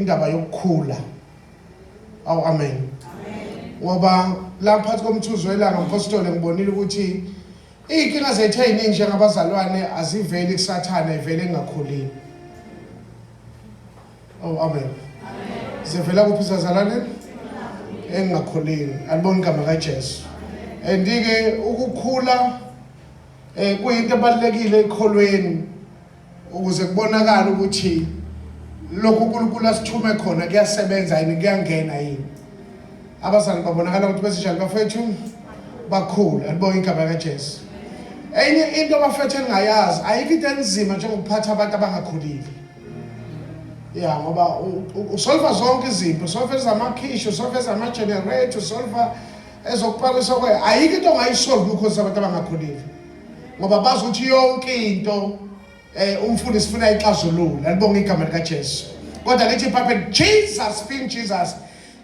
Indaba yokukhula. Awu amen. Ngoba la phakathi komthuzo welanga mpostoli ngibonile ukuthi iy'nkinga zethu ey'ningi njengabazalwane aziveli kusathane ivele engakhulile. Oh amen. Zivela kuphi zazalwane? Engakhulile. Alibonge igama kaJesu. And-ke ukukhula eh kuyinto ebalulekile ekholweni ukuze kubonakale ukuthi lokhu uNkulunkulu asithume khona kuyasebenza yini kuyangena yini abazali babonakala ukuthi besinjani bafethu bakhulu alibonge igama kaJesu enye into abafethu engingayazi ayikho into enzima njengokuphatha abantu abangakhulile ya ngoba usolva zonke izinto usolva ezamakhishi usolva ezama-generator usolva ezokupakiswa kwe ayikho into ongayisolva ukhosi abantu abangakhulile ngoba bazi ukuthi yonke into eh umfundisi ufuna ixazulule alibonge igama likaJesu kodwa lithi iBhayibheli Jesus being Jesus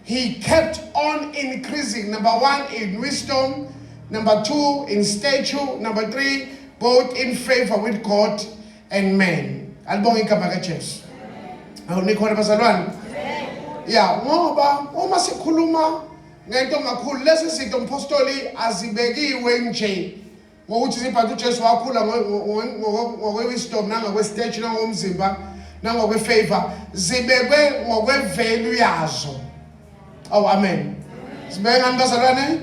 he kept on increasing number 1 in wisdom number 2 in stature number 3 both in favor with God and men alibonge igama likaJesu awu nikhona bazalwane ya ngoba uma sikhuluma ngento ngakhulu lezi zinto mpostoli azibekiwe nje ngokuthi zibhale uJesu wakhula ngokwe-wisdom nangokwe-stage nangomzimba nangokwe-favor zibekwe ngokwe-value yazo awu amen zibeke ngani bazalwane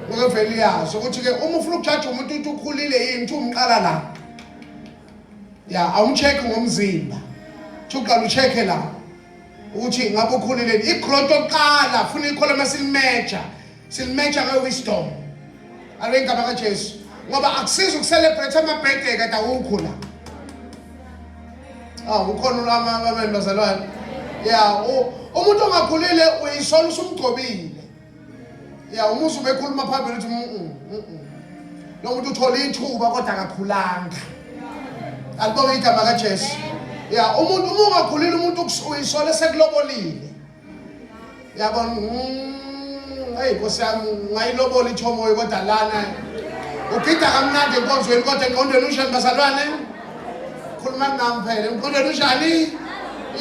ngokwe-value yazo ukuthi-ke uma ufuna ukujaja umuntu ukuthi ukhulile yini uthi umqala la ya awumcheck ngomzimba uthi uqala ucheck-e la ukuthi ngabe ukhulile i-growth yokuqala funa ikholwa uma silimeja silimeja nge-wisdom alo igama kaJesu ngoba akusizi ukucelebrate ama-birthday kade awukho la awu ukhona ulama bazalwane ya umuntu ongakhulile uyisola usumgcobile ya umuzi ubekhuluma phambili uthi mm mm lo muntu uthola ithuba kodwa akakhulanga alibonge igama kaJesu ya umuntu uma ungakhulile umuntu uyisole sekulobolile yabona hey nkosi yami ungayilobola ithomoyi kodwa lana ugida kamnandi enkonzweni kodwa engqondweni unjani bazalwane khuluma nami phela engqondweni unjani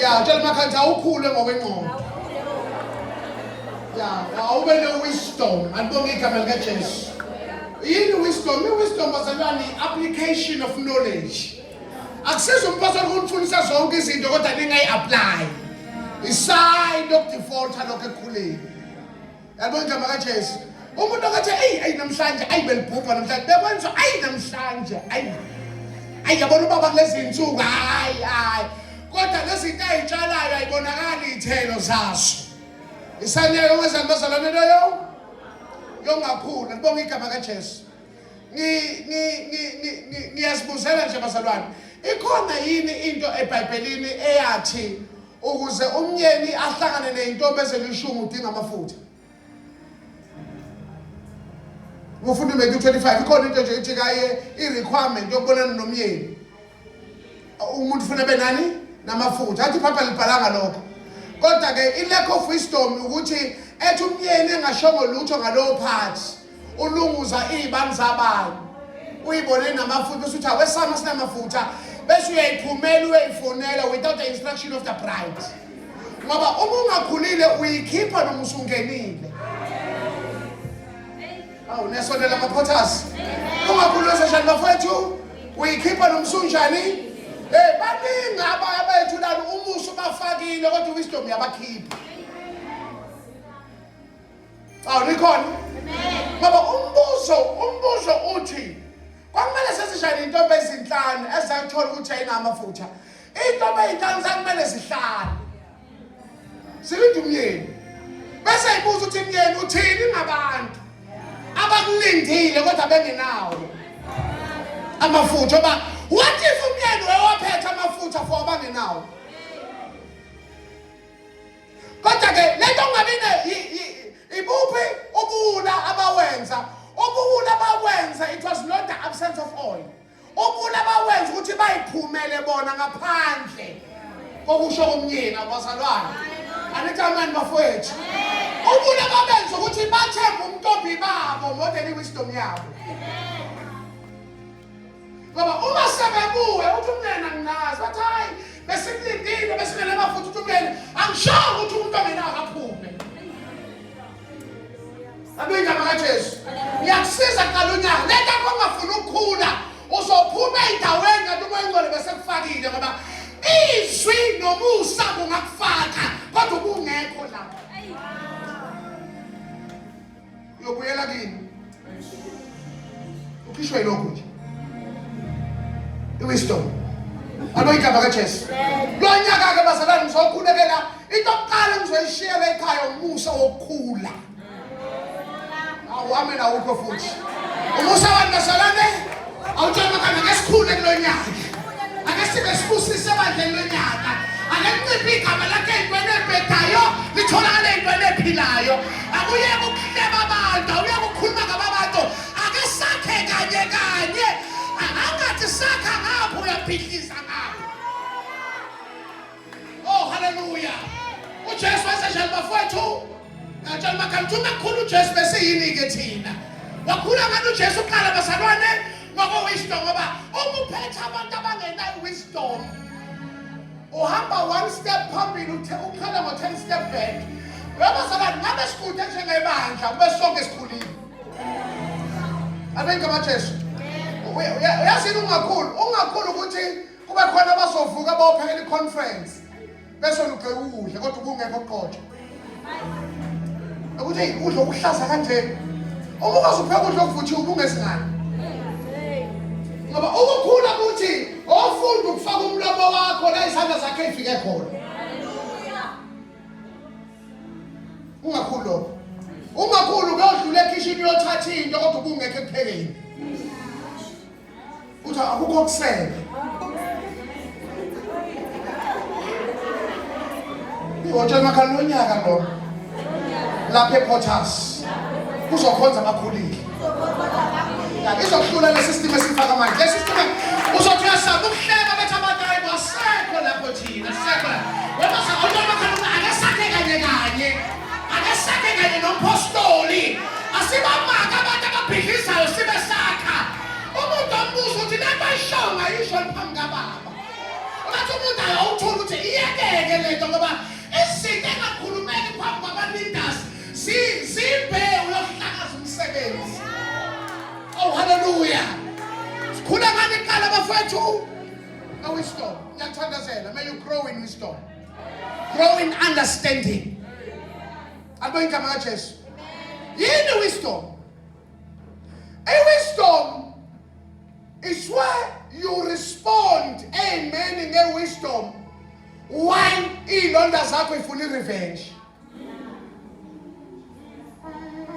ya tshela umakhanti awukhule ngokwengqondo ya awube ne-wisdom andibonge igama likajesu yini wisdom i-wisdom bazalwane i-application of knowledge akusiza umpostoli ukunifundisa zonke izinto kodwa ningayi-aplayi isayini lokudefaulta lokho ekukhuleni yabona igama kajesu umuntu okathi eyi ayi namhlanje ayi belibhubha namhlanje bekwenziwa ayi namhlanje ayi ayi yabona ubaba kulezi nsuku hayi hayi kodwa lezi zinto ayitshalayo ayibonakali iy'thelo zazo isanyelo kwezani bazalwane leyo yongakhula libonga igama kaJesu ngiyazibuzela nje bazalwane ikhona yini into eBhayibhelini eyathi ukuze umnyeni ahlangane nezintombi ezelishumi udinga amafutha ufuna uMatthew 25 ikhona into nje ithi kaye i-requirement yokubonana nomyeni umuntu ufuna benani namafutha athi iphapha libhalanga lokho kodwa ke i-lack of wisdom ukuthi ethi umyeni engashongo lutho ngalowo part ulunguza iy'bani zabanye uyibone namafutha bese uthi awesama sinamafutha bese uyayiphumela uyayifonela without the instruction of the bride ngoba uma ungakhulile uyikhipha noma usungenile Awu nesondela amaphothasi. Ungakhuluma seshani bafowethu uyikhipha nomsunjani? Hey baningi abethu lana umusa ubafakile kodwa wisdom yabakhipha. Awu nikhona? Ngoba umbuzo umbuzo uthi kwakumele sesishayele intombi ezinhlanu ezathola ukuthi ayinamafutha. Intombi ezinhlanu zakumele zihlale. Silinde umyeni. Bese ibuza ukuthi myeni uthini ngabantu abakulindile kodwa bengenawo amafutha oba what if umyeni wewaphetha amafutha for abangenawo kodwa ke lento kungabi ibuphi ubuwula abawenza ubuwula abawenza it was not the absence of oil Ubula bawenza ukuthi bayiphumele bona ngaphandle kokusho komnyeni abazalwane. Anithi amen bafowethu. Ubula babenza ukuthi bathembe umntombi babo more than iwisdom yabo. Ngoba uma sebebuye uthi umnyeni anginazi bathi hayi Besikulindile besimele amafutha ukuthi ungene. Angishongo ukuthi umuntu ongenawo akaphume. Abe igama kaJesu. Ngiyakusiza kuqala unyaka. Lento yakho ungafuni ukukhula uzophuma ey'ndaweni kanti umoya ingcwele besekufakile ngoba izwi nomusa kungakufaka kodwa ubungekho lapho. Uyobuyela kini. Ukhishwe yilokhu nje. Iwisdom. Alo igama kaJesu. Lo nyaka ke bazalwane ngizokhulekela into yokuqala ngizoyishiyela ekhaya umusa wokukhula. Awu amen awukho futhi. Umusa wani bazalwane? Awutshela makana ake sikhule kulo nyaka. Ake sibe sibusise ebandleni lonyaka. Ake kunciphe igama lakhe ey'ntweni ey'bhedayo litholakale ey'ntweni ey'philayo. Akuyeke ukuhleba abantu, awuyeke ukukhuluma ngaba abantu. Ake sakhe kanye kanye. Angathi sakha ngapho uyabhidliza ngapho. Oh haleluya. UJesu wasenjani bafowethu? Ngatshela makhaya ukuthi uma kukhula uJesu bese yini ke thina? Wakhula ngani uJesu uqala bazalwane ngoko wisdom ngoba uma uphethe abantu abangenayo wisdom uhamba one step phambili uthe uqhala ngo 10 step back. Webazalwane ngabe sikude njengebandla kube sonke sikhulile. Amen ngama Jesu. Uyazini ungakhulu? Ungakhulu ukuthi kube khona abazovuka bayophekela i-conference bese lugxeka ukudla kodwa kungekho qotho ukuthi eyi udla okuhlaza kanje uma ukwazi upheka udla okuvuthiwe ubungezingane ngoba ukukhula kuthi ofunda ukufaka umlomo wakho la izandla zakhe ifike khona ungakhulu lokho ungakhulu kuyodlula ekhishini uyothatha into kodwa ubungekho ekuphekeni Uthi akukho kusele. Ngotshela makhala lonyaka lo. Lapha ePorters. Kuzokhonza abakhulile. Izokuhlula le system esifaka manje. Le system uzothi uyasaba ukuhleka bethi abantu hayi basekho lapho thina sekho. Wena sawutshela makhala ake sakhe kanye kanye. Ake sakhe kanye nompostoli. Asibamaka abantu ababhidlizayo sibe sakha. Umuntu ambuza ukuthi lento ayishoyo ungayisho phambi kababa. Ubathi umuntu awuthula ukuthi iyekeke lento ngoba izinto engakhulumeki phambi kwaba-leaders zimbewu yokuhlakaza umsebenzi. Oh haleluya. Sikhula ngani kuqala bafethu? A wisdom. Ngiyakuthandazela. May you grow in wisdom. Grow in understanding. Alibonge igama kaJesu. Yini wisdom? I-wisdom is where you respond amen nge-wisdom while iy'londa zakho ifuna i-revenge.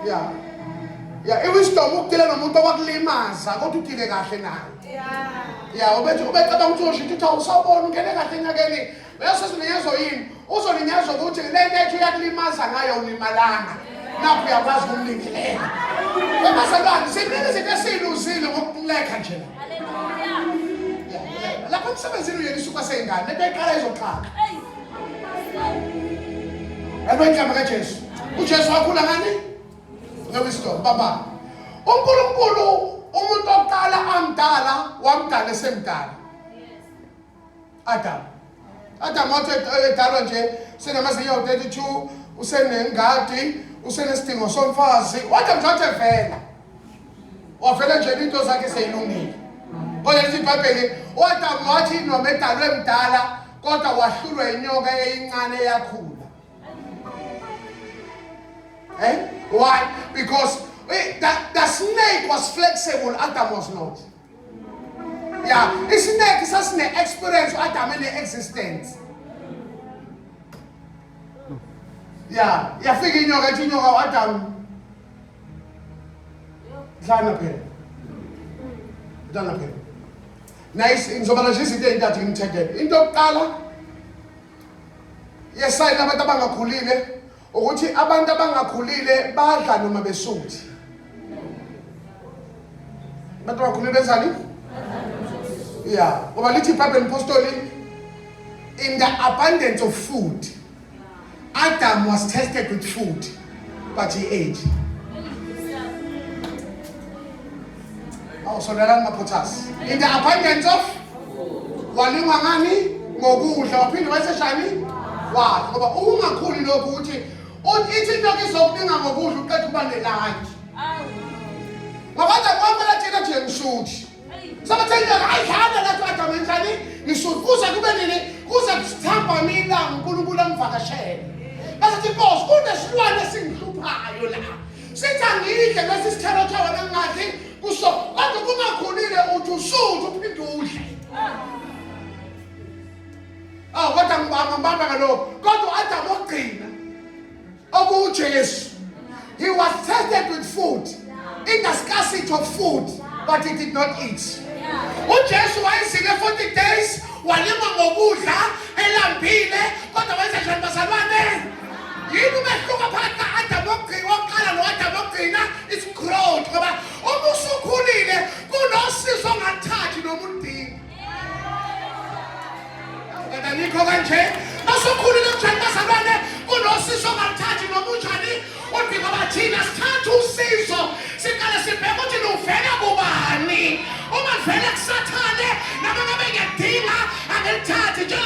Yeah. Yeah, i-wisdom ukudila nomuntu owakulimaza kodwa udile kahle naye. Yeah. Yeah, ubethi ubecabanga ukuthi uzoshintsha uthi awusawubona ungene kahle enyakeni. Leso silinyezo yini? Uzolinyazwa ukuthi le nto ethi uyakulimaza ngayo ulimalanga. Nakho uyakwazi ukumlingelela. Ebazalwane ziningi izinto esiyiluzile ngokulekha nje la. Lapho emsebenzini uyena isuka seyingane, lento eqala izoxaka. Yabo igama kaJesu. UJesu wakhula ngani? Ngewisdom, baba. UNkulunkulu umuntu oqala amdala wamdala esemdala. Adam. Adam wathi edalwa nje senamazinyo awu-32 usenengadi usenesidingo somfazi wathi nje wathi evela wavela nje into zakhe seyilungile kodwa lithi ibhayibheli u-adamu wathi noma edalwe mdala kodwa wahlulwa inyoka eyincane eyakhula eh? Why? Because the snake was flexible, Adam was not. Ya, isineke sasine-experience u-Adam ene-existence. Ya, yafika inyoka ethi inyoka u-Adam dlana phela. Dlana phela. Nice, ngizobala nje izinto ey'ntathu ngimthethele. Into yokuqala yesayini abantu abangakhulile ukuthi abantu abangakhulile badla noma besuthi abantu abangakhulile benzani ya ngoba lithi ibhayibheli mpostoli in the abundance of food Adam was tested with food but he ate. Oh, sondelani maphothasi. In the abundance of walingwa ngani? Ngokudla waphinde wayeseshani wadla ngoba ukungakhuli lokhu ukuthi ithi into izokuninga ngokudla uqeda ukuba nelantshi. Ngoba konke lathina nje ngisuthi. Sabathe indoda ayidlala lathi Adam enjani ngisuthi kuze kube nini kuze kuthamba mina uNkulunkulu amvakashele. Bese thi Nkosi kunesilwane esingihluphayo la. Sithi angidle lesi sithelo kuthiwa wena ngingadli kuso kodwa kungakhulile uthi usuthu uphinde udle. Awu kodwa ngibamba ngalokho. Kodwa uAdam wokugcina okuwuJesu. He was tested with food. In the scarcity of food, but he did not eat. uJesu wayezile 40 days walima ngokudla elambile kodwa wenza njani bazalwane? Yini umehluko phakathi ka-Adamu wokuqala no-Adamu wokugcina? It's growth ngoba uma usukhulile kunosizo ongathathi noma uludinga. Kanti anikho kanje masukhulile kunjani bazalwane kunosizo ongaluthathi noma unjani uthi ngoba thina sithatha usizo siqale sibheke ukuthi luvela kubani uma luvela kusathane noma ngabe ngiyadinga angilithathi nje.